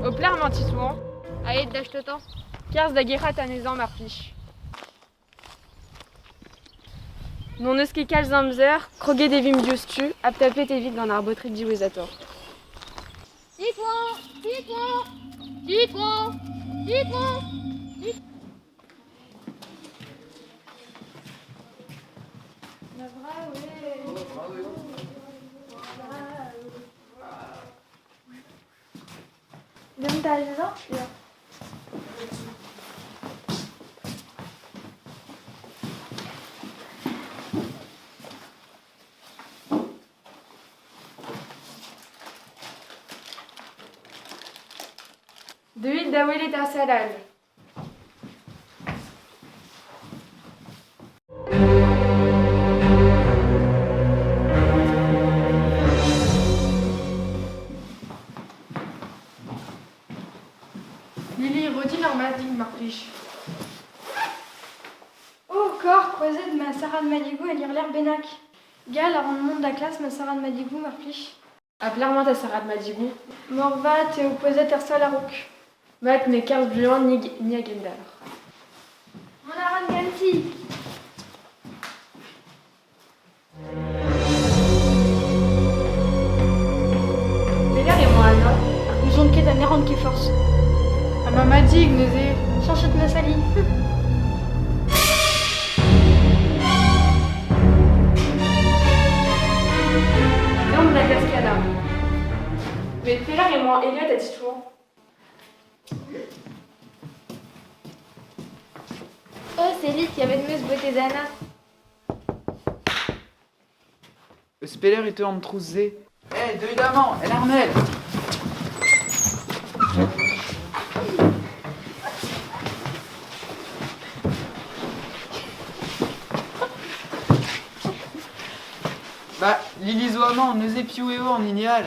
O pelec'h emañ Titouan? Aet da steutan. Kerzh da gerc'hat anezhañ mar plij. N'hon eus ket kalz amzer, kroget e vimp diouzhtu ha tapet evit gant ar baotred diwezhatoc'h. Titouan! Titouan! Titouan! Titouan! Deomp da azezañ Ya. Deuit da welet ar sal all. Lili, ro din ur mad din, mar plij. Oh, kor, kouezhet ma sarad madigoù en ur lec'h bennak. Gall a ran mont da klask ma sarad madigoù, mar plij. Ha pelec'h emañ ta sarad madigoù? Moarvat eo kouezhet er sal a-raok. Mat, me kerzh buan ni a gendalc'h. Mont a ran ganti. Pelec'h emañ Anna? N'ouzon ket ha ne ran ket forzh. Ha ma madig neuze? Cheñchet ma sali. Deomp da glask Anna. Met pelec'h emañ Elliot ha Titouan? Oh, c'est kavet 'm eus botez Anna. Eus pelec'h e teu an trouz-se? Eh, deuit amañ, en armel! Bah, Lili zo amañ, neuze piv eo an hini all?